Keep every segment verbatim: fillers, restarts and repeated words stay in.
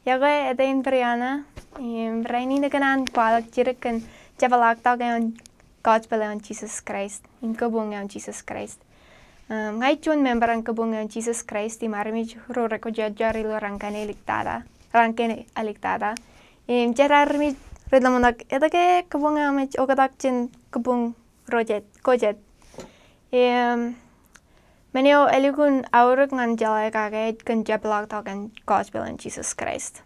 Iọkwe, ete in Brianna, im rainin ikōṇaan kwaḷọk jidik kōn jepḷaaktok eo an gospel eo an Jesus Christ, im kabuñ eo an Jesus Christ. Um, ña ij juon member an kabuñ eo an Jesus Christ, im armej ro rekwojarjar ilo raan kaṇe āliktata, raan kaṇe āliktata. Im jet armej rej ḷōmṇak, etke kabuñ eo aṃ ej oktak jān kabuñ ro jet, ko jet. Im, men eo elukkuun aorōk ñan jeḷā kake ej kōn jepḷaaktok an gospel an Jesus Christ.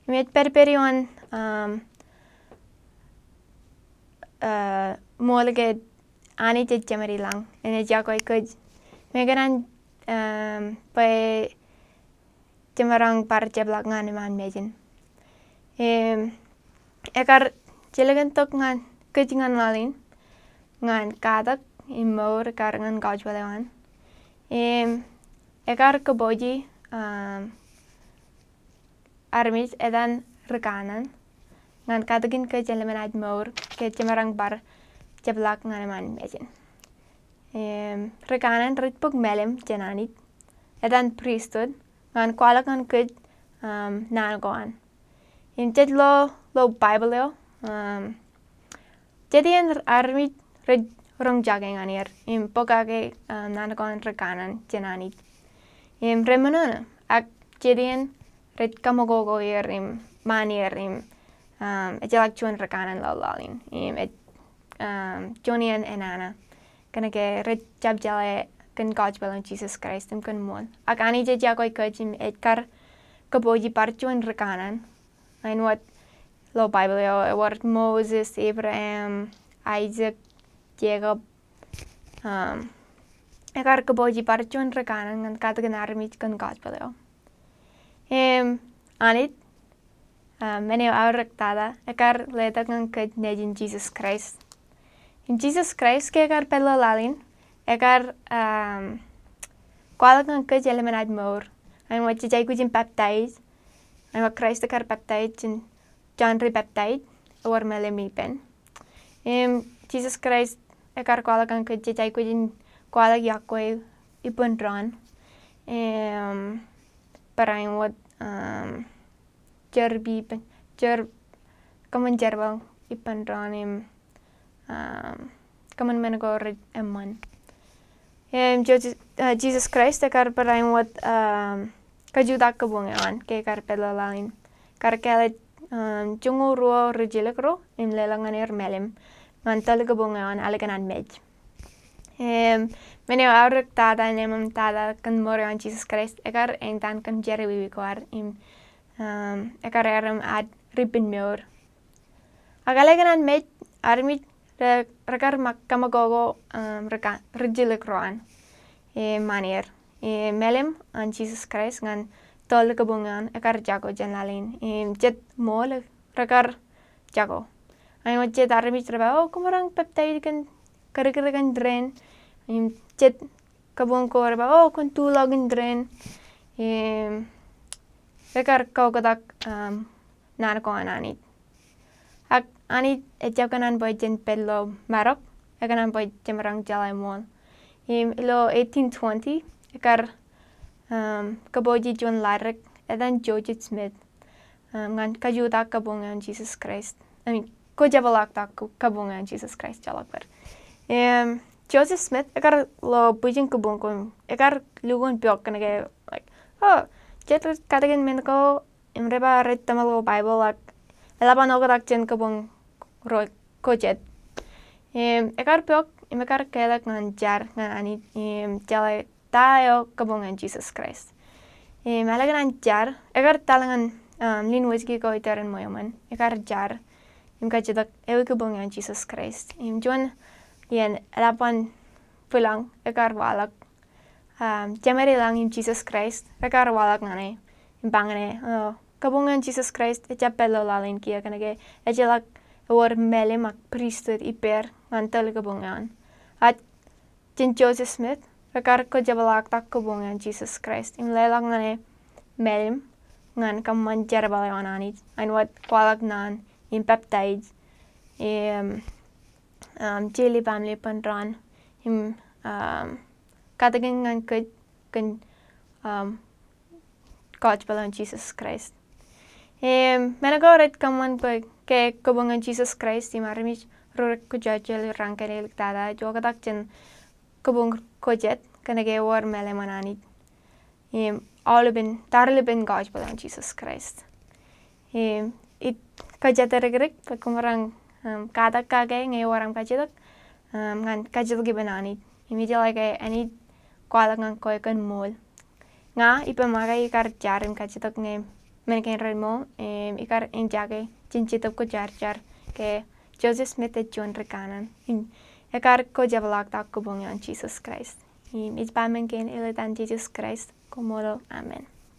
Im ej pedped ioon, um, uh, ṃool ke Anij ej jemed ilañ, enaaj iọkwe kōj. Im ikōṇaan, um, bwe jemaroñ bar jepḷaak ñan eṃṃan mejān. Im, ekar jilkintok ñan kōj ñan laḷ in, ñan katak im mour ekar ñan gospel eo an. Im, ekar kōpooji, um, armej etan ri kanaan, ñan katakin kōj eḷap an ad mour, ke jemaroñ bar jepḷaak ñan eṃṃan mejān. Im, ri kanaan rej bōk mālim jān Anij, etan priesthood, ñan kwaḷọk ñan kōj, um, naan ko an. Im jet lo, lo Baibōḷ eo, um, jet iien armej rej roñjake ñan er, im bōk kake, um, naan ko an ri kanaan jān Anij. Im reṃōṇōṇō, ak jet iien rej kaṃakoko er im ṃaan er im, um, ejjeḷọk juon ri kanaan ilo laḷ in. Im ej, um, juon iien enana. Kōnke rej jab jeḷā kōn gospel an Jesus Christ im kōn ṃool. Ak Anij ej iọkwe kōj im ekar kōpooji bar juon ri kanaan. Āinwōt ilo Baibōḷ eo, ewōr Moses, Abraham, Isaac, Jacob, um, ekar kōpooji bar juon ri kanaan ñan katakin armej kōn gospel eo. Im, Anij, um, men eo aorōk tata, ekar letok ñan kōj Nejin Jesus Christ. Im Jesus Christ ke ekar pād ilo laḷ in, ekar, um, kwaḷọk ñan kōj eḷap an ad mour. Āinwōt jej aikuj in baptize, āinwōt Christ ekar baptize jān John ri baptize, ewōr mālim ippān. Im, Jesus Christ ekar kwaḷọk ñan kōj jej aikuj in kwaḷọk iọkwe ippān doon. Im, barāinwōt, um, jerpi ippān, jer, kōṃṃan jerbal ippān doon im, um, kōṃṃan men ko rej eṃṃan. Im, Jesus, uh, Jesus Christ ekar barāinwōt, um, kajutak kabuñ eo an, ke ekar pād ilo laḷ in. Kar kālet, um, joñoul ruo rijilōk ro, im leḷọk ñan er mālim, ñan tōl kabuñ eo an ālikin an mej. Im, men eo aorōk tata, eṃṃan tata, kōn mour eo an Jesus Christ, ekar eñtaan kōn jerọwiwi ko ad, im, um, ekar erom ad ri ippān mour. Ak ālikin an mej, armej re, rekar ṃōk kaṃakoko, um, reka, rijilōk ro an. Im ṃaan er. Im mālim an Jesus Christ ñan tōl kabuñ eo an ekar jako jān laḷ in. Im jet ṃool rekar jako. Āinwōt jet armej re ba, o, kwōmaroñ baptize kōn kūrkūr kōn dān. Im jet kabuñ ko re ba, o, kwōn tulọk in dān. Im rekar kaoktak, um, naan ko an Anij. Ak Anij ejjab kōṇaan bwe jen pād ilo marok, ekōṇaan bwe jemaroñ jeḷā ṃool. Im ilo eighteen twenty, ekar, um, kōpooji juon ḷaddik, etan Joseph Smith, um, ñan kajutak kabuñ eo an Jesus Christ. I mean, kōjepḷaaktok kabuñ eo an Jesus Christ, joḷọk pād. Im, Joseph Smith, ekar lo bwijin kabuñ ko, ekar lukkuun pok kōnke, like, o, jet rej katakin men ko, im re ba rej tōmak ilo Baibōḷ ak eḷap an oktak jān kabuñ ro ko jet. Im, ekar pok, im ekar kelọk ñan jar, ñan Anij, im jeḷā ta eo kabuñ eo an Jesus Christ. Im, ālikin an jar, ekar taḷ ñan, um, Lynn Wieske ko iturin ṃweo ṃōn, ekar jar, im kajjitōk ewi kabuñ eo an Jesus Christ. Im, juon iien eḷap an bwilọñ, ekar waḷọk, um, jemed ilañ im Jesus Christ, ekar waḷọk ñan e, im ba ñan e, o, kabuñ eo an Jesus Christ, ejjab pād ilo laḷ in kiiō kōnke, ejjeḷọk ewōr mālim ak priesthood ippāer, ñan tōl kabuñ eo an. Ak jān Joseph Smith, rekar kōjepḷaaktok kabuñ eo an Jesus Christ, im leḷọk ñan e, mālim, ñan kōṃṃan jerbal eo an Anij, āinwōt kwaḷọk naan, im baptize, im, um, jeḷā baaṃle ippān doon, im, um, katakin ñan kōj, kōn, um, gospel eo an Jesus Christ. Im men ko rej kōṃṃan bwe ke kabuñ ñan Jisōs Kraist im armej ro rej kōjojjel raṇ kōn eḷiktata, ej oktak jān kabuñ ko jet kōnke ewōr meḷeṃōn Anij im aolepān, tarlepen gospel an Jisōs Kraist. Im ij kōjatdikdik bwe koṃ raṇ, um, katak kake ñe ewōr aṃ kajjitōk, um, ñan kajjitōk ippān Anij. Im ij jeḷā ke Anij kwaḷọk ñan kwe kōn ṃool. Ña ippān make ikar jar im kajjitōk ñe men kein rej ṃool, im ikar eñjake jān Jetōb Kwōjarjar ke Joseph Smith ej juon ri kanaan. Im ekar kōjepḷaaktok kabuñ eo an Jisōs Kraist. Im ij ba men kein ilo etan Jisōs Kraist, koṃṃool. Amen.